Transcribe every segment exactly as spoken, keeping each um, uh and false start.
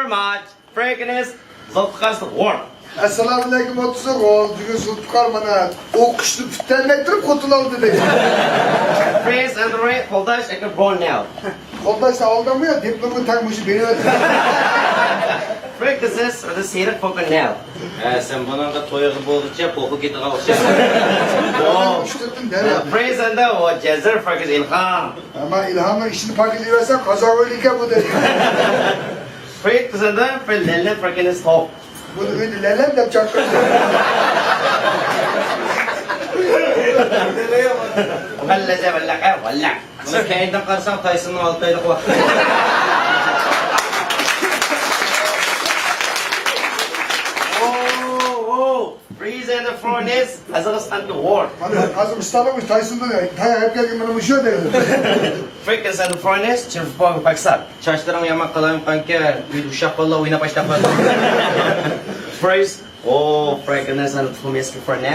Much. Frank is Zulfiqar World. ئەسسالامۇئەلەيكۇم، ئوتتۇز ئوغۇل. بۈگۈن زۇلپىقار مانا ئوقۇشنى پۈتتۈرمەي تۇرۇپ خوتۇن ئالدى دېدى. Praise and Ray قولداش ئاكا بون ناۋ. قولداشنى ئالدىڭمۇ يا دىپلومغا تەڭ مۇشۇ بېرىۋەتتىڭ؟ Frank is the سېرىق پوكا ناۋ. ھە، سەن بۇنىڭغا تويغا بولغۇچە پوقا كېتىدىغان ئوخشايسەن. ئۇچتۇردۇم دەرھال. Praise and the جەزىر فاكىز ئىلھام. ئەمما ئىلھامنىڭ ئىشىنى پاكىز دېيىۋەرسەڭ قازا ئوينىكەن بۇ دەيدۇ. Frank is the لەللە فاكىز توپ. بۇنى ئۆيدە لەلەم دەپ چاقىرىدۇ. ۋەللە، ۋەللە، ۋەللە. بۇنى كەينىدىن قارىساڭ تايسوننىڭ ئالتە ئايلىقى بار. Oh, oh. Praise and the foreigners، قازاقىستان the world. مانا قازاقىستانلىق تايسوندىن تاياق يەپ كەلگەن مانا مۇشۇ دەيدۇ. Frank is the foreigners، چىرپىپاڭ پاكىستان. چاچلىرىڭ يامان قالايمىقانكەن، ئۆيدە ئۇششاق بالىلار ئويناپ باشلاپ قالدى. Praise. Oh, Frank is the تۇخۇم يەسكى فورنە.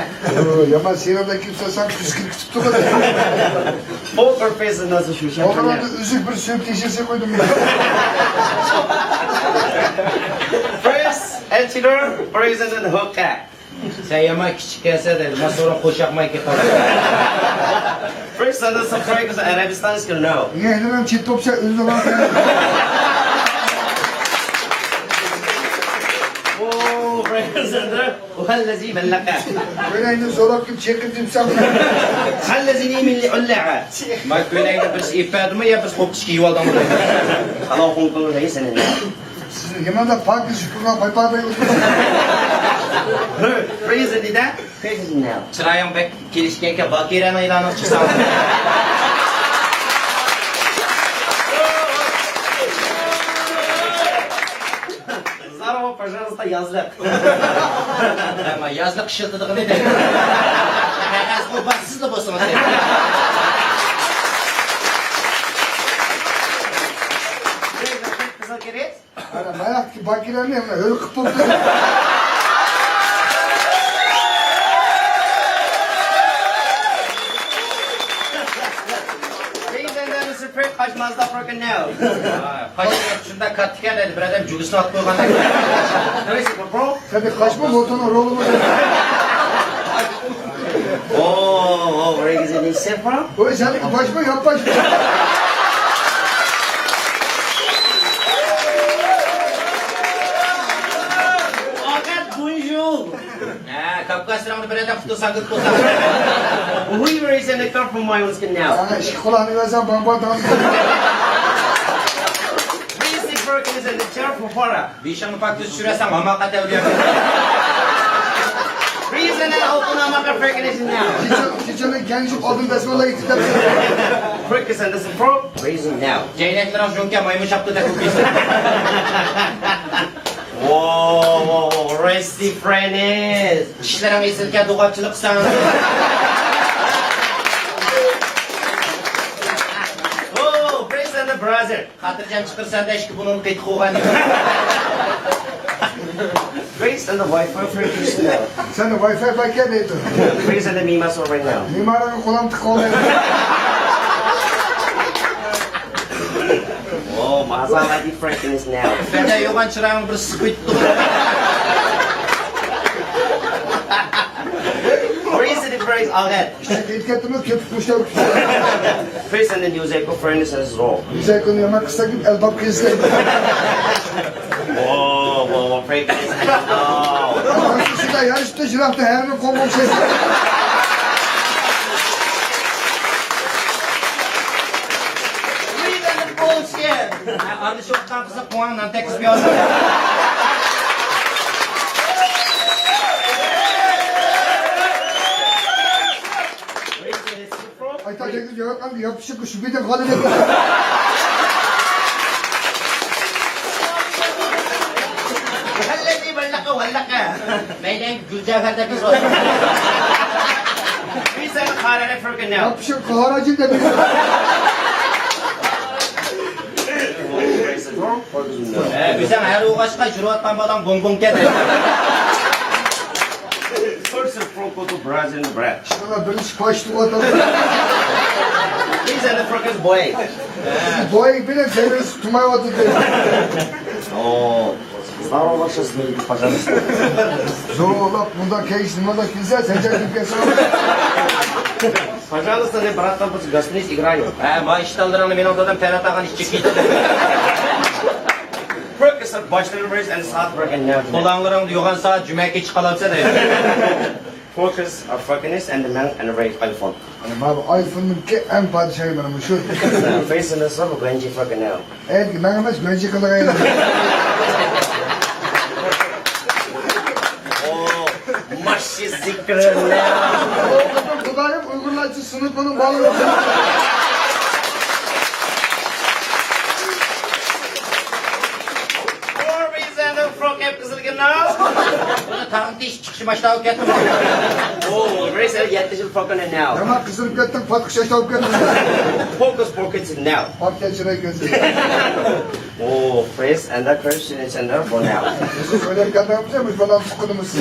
يامان سېنىڭدەك كىمسە سەن كۈز كىرىپ كېتىپتۇ. Poker face ناسى شۇ شەكىلدە. ئۇزۇك بىر سۆپ تېشىسى قويدۇم. First، ئەتىلور، Praise and the hookah. سەن يامان كىچىك كەلسە دەيدۇ، مەن سورۇن قوشاقماي كېتىۋاتىمەن. First، سەندە ساقاي كىسە ئەرەبىستان ئىسكىلى نو. يەنە چېتوپچە ئۆزى. Oh، Frank is the ۋەللەزى مەللەقە. كۆينەكنى زوراپ كىم چېقىپ دېمىسەڭ. ۋەللەزى مىللى ئۇللەقە. ما كۆينەكنى بىرسى ئېلىپ بەردىمۇ يا بىز قوپۇش كىيىۋالدىڭمۇ؟ خالاۋ خۇڭكۇڭ رەئىسىنى. سىز يامان پاكىز شۇكۇرغا پايپاي. پرېزىدېنت دە. پرېزىدېنت. چىرايىڭ بەك كېلىشكەنكەن، باكىرەنىڭ ئېلانىغا چىقساڭ. Здорово، пожалуйста، يازلىق. ئەمما يازلىق ئىشلىتىدىغىنى دەيمەن. قەغەز ئۇ بار، سىزلا بولسىڭىز دەيمەن. قىزىل كىرىز. ئەنە ماياقتىكى باكىرەنى ھۆل قىپ بوپتۇ. Please enter the Supreme قاچمازدا broken now. قاچ شۇنداق كاتتىكەن دەيدۇ، بىر ئادەم جۈگىسىنى ئاتىپ قويغاندەك. Where is it, bro? سەن قاچما، موتونىڭ رولىمۇ. Oh, oh, where is it, Stefan? ۋوي، سەن قاچما، ياپقاچ. ئاغەت، bonjour. ھە، كاپكاسلىرىڭنى بىر ئادەم قۇتۇلسا، قۇتۇلسا. Oui, where is the car for my own skin now? ئىككى قۇلاقنى بەرسەڭ، باڭ باڭ داڭ. Please, the broken is in the chair for Farah. بېشىڭنى پاكتىز چۈشۈرەسەن، ھاماقەت ئەۋلىيا. Reason and open ھاماقەت فىركىنىشىن ناۋ. چېچىڭنى گەڭشىپ ئالدىم بەسمەللا ئېيتىپ دەپ. Focus and listen for reason now. جەينەكلىرىڭ جۇڭكەن مايمۇ چاپتى دەپ ئوكۇيسەن. Whoa, whoa, whoa, rest the friend is. چىشلىرىڭ ئېسىلكەن دوغاپچىلىق قىلساڭ. Oh, praise and the brother. خاتىرجەم چىقىرىسەن دە ئىككى بۇلۇڭنى قېتىق قوغان. Please and the Wi-Fi for Krishna. سەن ۋاي فاي باركەن دەيدۇ. Please and the Mima Sorvina. مېمارىڭغا قولام تىقىۋالمايدۇ. Oh, مازال دى فرانكلىنس ناۋ. سەندە يوغان چىرايىڭ بىر سىقىۋېتىپتۇ. Please and the praise ئاغەت. ئېيتىپ كەتتىمۇ، كۆپۈك مۇشتەك. Face and the music of friend is raw. يۈزەكىنى يامان قىسا گېپى ئەلباب قىيسىلەيدۇ. ۋاۋ، ۋاۋ، ۋاۋ، فېيك. شۇنداق يارىشىپتۇ، يىراقتا ھەربىي قومۇق سېسى. ئارىلىشىۋاتقان قىزىق قوڭاڭ نان تەگكۈزۈپ يۈرسە. ئايتا دەيدۇ، ياق، ياپىشىپ شۇ بېدەن غالىب ئەتتى. ۋەللەقى، ۋەللەقى، ۋەللەقى. مەيدەڭگە گۈلجەۋھەر دەپ يېزىۋاتىمەن. بىز سەن قارارى فىركىن ناۋ. ياپىشىپ قاراجىن دەپ يېزىۋاتىمەن. ئە، ئۆزۈڭ ھەر ئوغاچقا يۈرۈۋاتقان بالاڭ بوڭ بوڭكەن. Person from Koto Brazil, Brad. شۇڭا بىرىنچى پاش تۇغۇۋاتىدۇ. He's an African boy. بويىڭ بىلەن زەررىسى تۇمايۋاتىدۇ. О, здорово, сейчас не, пожалуйста. زورلاپ مۇنداق كەيش نېمىلا كېلسە، سەن جاي كېلىپ كەلسەڭ. Пожалуйста, не, братан, пусть гостиниц играю. ھە، ما ئىشتانلىرىڭنى مېنىڭ دادام تەلەت ئالغان ئىچىپ كېتىدۇ. Perk is a bachelor race and start working now. قولاڭلىرىڭدا يوغان سائەت جۈمە كېچە قالامسەن، ھە. Perk is a fuckiness and the man and a rave iPhone. مانا ئايفوننىڭكى ئەڭ پادىشاھى مانا مۇشۇ. Face in the sun, Gucci fucking now. ئەي، مەن ئەمەس، گۇەنجى قىلغان. ئو، ماشى زىكرىنى. خۇدايىم، ئۇيغۇرلارچە سۇنۇپ بۇنىڭ بالىلىرى. Four reason for كەپ قىزىلگىنى. تاغنى تېشىپ چىقىشى باشلاپ كەتتىم. ئو، رېسەل يەتتە يىل فوكۇنى ناو. نېمە قىزىرىپ كەتتىڭ، پاتقا شاشلاپ كەتتىڭ. Focus pockets now. پات كەچۈرەي كۆزۈم. ئو، فېس ئەند كىرىشىن ئىچىندە بۇ ناو. سىز ئويناپ كەلمەيمىز، مۇشۇ بالام تۇغقىنىمىز.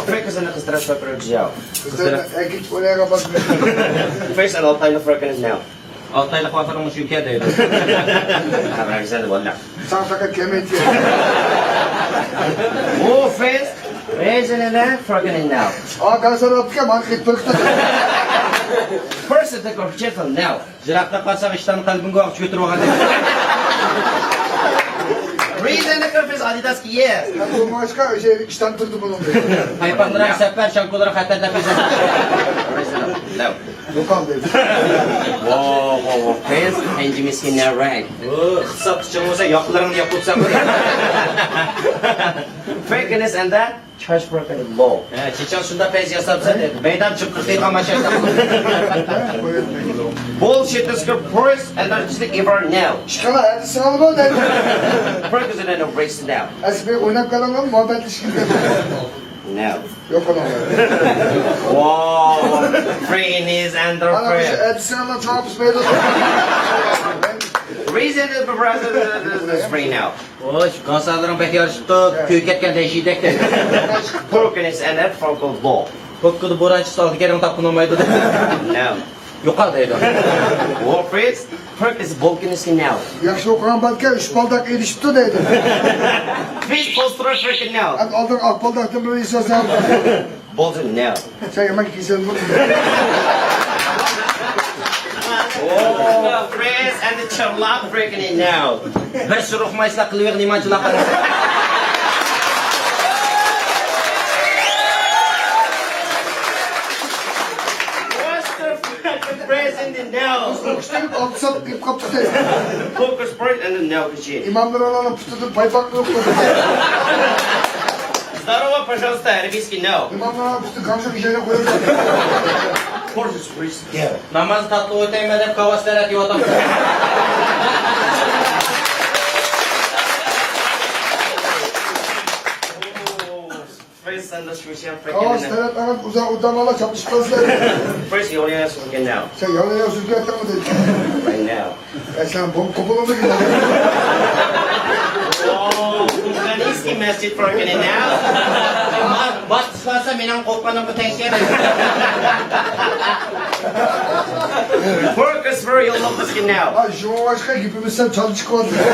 فېكىسىنى قىزدىرىپ كۆپۈرۈپ جاۋ. قىزلار ئەركەك ئوينايدىغان باش. فېس ئەند ئالتاينى فوكۇنى ناو. ئالتايلىق ۋاقىتنىڭ مۇشۇ ئىكەن دەيدۇ. ساڭا پەقەت كەمەيتى. ئۇ فېس رېزىنىنى فوكۇنى ناو. ئا، گازار ئاپتىكەن، مانا قېتىپ تۇرۇپتۇ. First the conversation now. يىراقتا قالساق ئىشتان قەلبىڭگە ئاق چۆتۈرۈۋالغان دەيدۇ. رېزىنى كىرىپ ئادىداس كىيىز. بۇ ماشقا ئۆشە ئىشتان تۇردى بۇنىڭ. پايپاقلىرا سەپەر، شانكولىرا خەتەر دەپ يېزىلغان. ناو. يوقال دەيدۇ. ۋاۋ، ۋاۋ، ۋاۋ. پېز، پەنجىمىسكى نەۋرەك. ئىقتىساد كۈچۈڭ بولسا، ياقىلىرىڭنى ياپقۇزساڭ بولىدۇ. فېكىنىس ئەندە چاش بىراكىنى لو. ھە، چېچەڭ شۇنداق پەيز ياساپسەن، مەيدان چىقىپ قىلغان ماشىنا. بولشىت ئىز كىرىپ پورس ئەندە ئىز دە ئېۋەر ناو. ئىشقىلا، ئەندى سىڭالما دەيدۇ. پرېزىدېنت ئوف رېس ناو. ئەسلى ئويناپ قالغان مۇھەببەتلىشىپ كېتىدۇ. ناو. يوق، قالاڭ. ۋاۋ، فرېنىز ئەندەر ئانا، بىز فرېن. ئەتىسىنىلا چاپىسمايدۇ. رېزىدېنت ئوف رېس ناو. ۋاي، شۇ گاسالىرىڭ بەك يارىشىپتۇ، كۆيۈپ كەتكەن دەيشىدەك. پوركىنىس ئەندەر فوركل بو. پوككىدا بورانچى سالدى، كەرەڭ تاپقىنى بولمايدۇ. ناو. يوقال دەيدۇ. ۋورفرېس، پوركىس بولكىنىسكى ناو. ياخشى ئوقۇغان بالىكەن، ئۈچ بالداق ئېلىشىپتۇ دەيدۇ. پلىز پوسترا فرېكىن ناو. ئەن ئالدىن ئاق بالداقتىن بىر ئېساسەن. بولدى ناو. سەن يامان كېسەل بولدۇڭ. ۋورفرېس ئەند چىرلاپ فرېكىن ناو. بىر سۈر ئۇقمايسىلەر، قىلىۋېرىڭ نېمانچىلار قىلىسىلەر. What's the fucking present in now? ئۇقۇشتۇرۇپ ئالتە ساپ قىلىپ قاپتۇ. Focus point and now. ئىماملىرىڭلارنىڭ پۇتىدىن پايپاق قىلىپ قويدۇ. Здорово, пожалуйста, арабийский now. ئىماملىرىڭنىڭ پۇتى گاڭشاڭ يەرگە قويۇلدى. Focus point. نامازنى تاتلىق ئۆتەيمەن دەپ كاۋاس تەرەت يوتۇپ. First and the special كاۋاس تەرەت ئاڭلاپ ئۇزاق ئۆتەمەنلا چاپلىشىپ قالىسىلەر. First ياۋلىيا سۈرگەن ناۋ. سەن ياۋلىيا سۈرگەن ئەتتىڭمۇ دەيدۇ. Right now. ئەي سەن بوم قوپۇلۇڭ دېگىن. О, Кубанский мастер فرقىنى ناۋ. باتىسلاسا مېنىڭ قوپقىنىمغا تەڭ كېلىدۇ. Focus for your love is ناۋ. ئاي شۇڭا باشقا گېپىمىز سەل چالا چىقىۋاتىدۇ.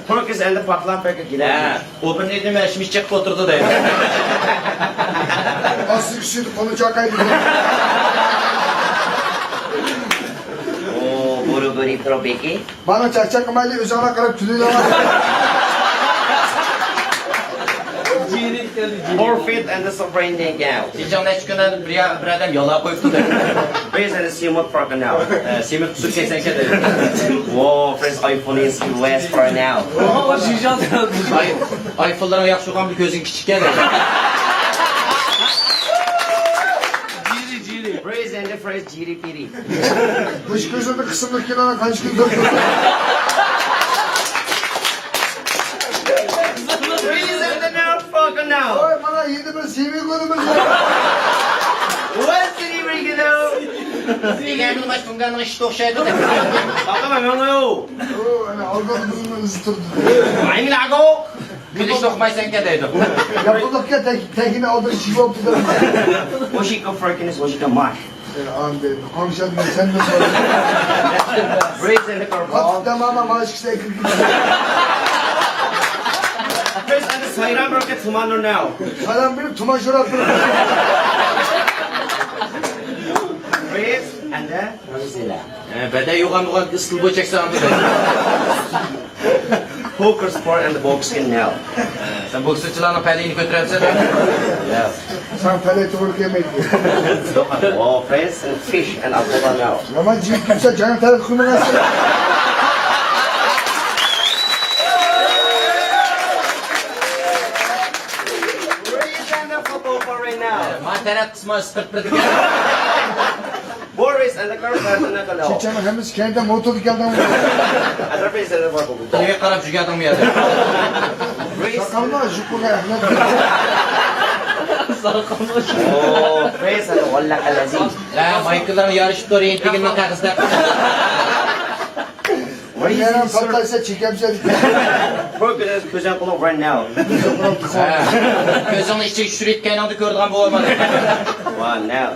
Focus and the پاكلان پەكە گىلە. ئۇ بىر نېمە ئىشمىش چېقىپ ئولتۇردى دەيدۇ. ئاستىدىكى سۈيىدە قولىنى چاقايدۇ. ئۇ بۇرۇ بۇرى تۇرۇپ بېكى. مانا چاقچاق قىلمايلى، ئۆزۈڭلار قاراپ تۈلۈۋېلىڭلار. Forfeit and the sovereign ناۋ. چېچەڭ نەچچە كۈن بىر يا-، بىر ئادەم يالا قويۇپتۇ دەيدۇ. Raise and the سېمىت فرقى ناۋ. ئە، سېمىت قۇسۇپ كەتسەڭكەن دەيدۇ. Wow, first iPhone is US Pro now. ئاي-، ئايفونلىرىڭ ياخشى بولغان بىر كۆزۈڭ كىچىككەن دەيدۇ. Raise and the first جىرى پىرى. مۇشۇ كۆزۈمنى قىسىملىق كىنونى قانچە كۈن كۆردۈم. Raise and the now, fucking now. ۋاي، مانا يەنە بىر سىۋى كۆرىمىز. ۋاي، سىۋى كۆرىمىز. دېگەندىن باشقا كۇڭگاننىڭ ئىشى ئوخشايدۇ. باقىمەن مەن ئۇ. ئۇ، ئەنە، ئالدىدا بىزنى ئىزدىتىپ تۇردى. مايمىلاگو. كۈلۈشنى ئۇقمايسەنكەن دەيدۇ. ياپىلىقكەن تەك-، تەكىنى ئالدىغا چىگىۋاپتۇ. ۋوشىكا فركىنىس، ۋوشىكا ماش. ئاندىن قامشاتنى سەندىن سورىدىم. رېزىنى قاتتىق تاماما ماشىكىسى ئەكىرگىن. سايرام بىر قېتىم تۇماننى ناۋ. سايرام بىر تۇمان شوراپ بىر. Please, and then. ھە، بەدەن يوغان بولغان ئىستىل بويىچە چەكسەڭ. Focus for and boxing now. سەن بوكسچىلارنىڭ پەلىيىنى كۆتۈرەمسەن؟ يا. ساڭا پەلەي توغرا كەلمەيدۇ. Oh, friends and fish and alcohol now. يامان جىم كىمسە جايىڭ تەرەپ قىلمىغانسەن. Raise and a football for right now. ما تەرەپ قىسما سىقىپ بىردىكەن. Boris and the girl. چېچەننىڭ ھەممىسى كەينىدە موتوردا كەلدىڭمۇ؟ Other place and the work. نېمىگە قاراپ يۈرگەندىڭ بۇ يەردە؟ Raise. ساقالما، يۇقىغا ئەخلەت. ساقالما. Oh, friends and the والله العظيم. ھە، مايكىلارنى يارىشىپ تۇر، ئىنتىگىننىڭ قەغىزىدە. What is يەنە this sort of پاتلايسا چېكەمسەن. Broken as كۆزۈڭ قۇلۇق right now. ھە. كۆزۈڭنى ئىچىگە چۈشۈرۈپ كەينىڭدە كۆرىدىغان بولۇۋالمىدىڭ. Wow, now.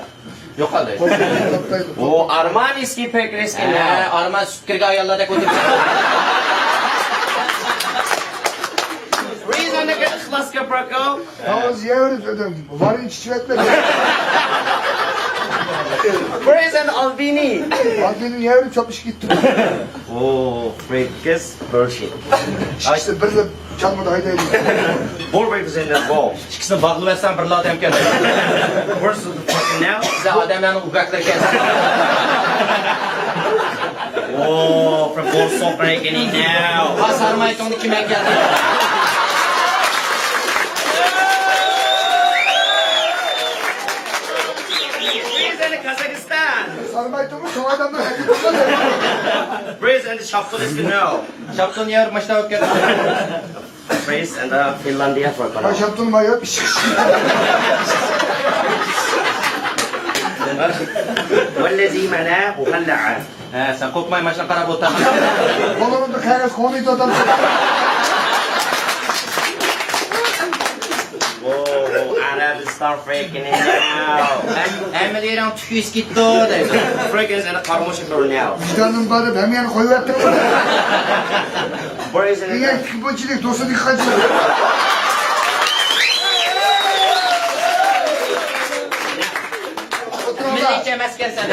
يوقالدى. ئۇ ئارمان ئىسكى پەكرەسكەن. ھە، ئارمان سۈت كىرگەن ئاياللاردەك ئولتۇرۇپ. رىزانىڭ ئىخلاس كۆپرەك. ھازىر يەۋرىپ ئۆدۈم. ۋارىن چىچىۋەتمە. رىزان ئالبىنى. ئالبىنى يەۋرىپ چاپلىشىپ كەتتى. ئۇ فرېكس بىر شىت. ئىككىسى بىردە چالمىدا ھەيدەيدۇ. بور بەك بىزەيدە بور. ئىككىسىنى باغلىۋەتسەڭ بىرلا ئادەم كەلدى. Where's the fucking now? سىزلەر ئادەملەرنىڭ ئۆپەكلىرى كەلدى. Oh, from Boris Sokra again now. ھا، سارمايتۇڭنى كىم ئەكەلدى؟ He's in Kazakhstan. سارمايتۇڭمۇ شۇ ئادەمنىڭ ھەققى بولغان. Praise and شاپتۇل is now. شاپتۇل يەر ماشتا ئۆتكەن. Praise and فىنلاندىيە for ھا، شاپتۇل ما يەپ. والذي منع وخلع. ھە، سەن قورقماي ماشىنا قاراپ ئولتۇر. قولۇمدا قەغەز قويۇپ ئولتۇرۇپ. Oh, Arabistan freaking now. ھەم-، ھەممىلىرىڭ تۈكۈس كېتىدۇ دەيدۇ. Freaking and قارمۇشۇق now. ۋىجدانىم بار دەپ ھەممىنى قويۇۋەتتىڭ. Praise and دېگەن تىك بۇنچىلىك دوستى دىققەت. مىللىيچە ئەمەسكەن سەن.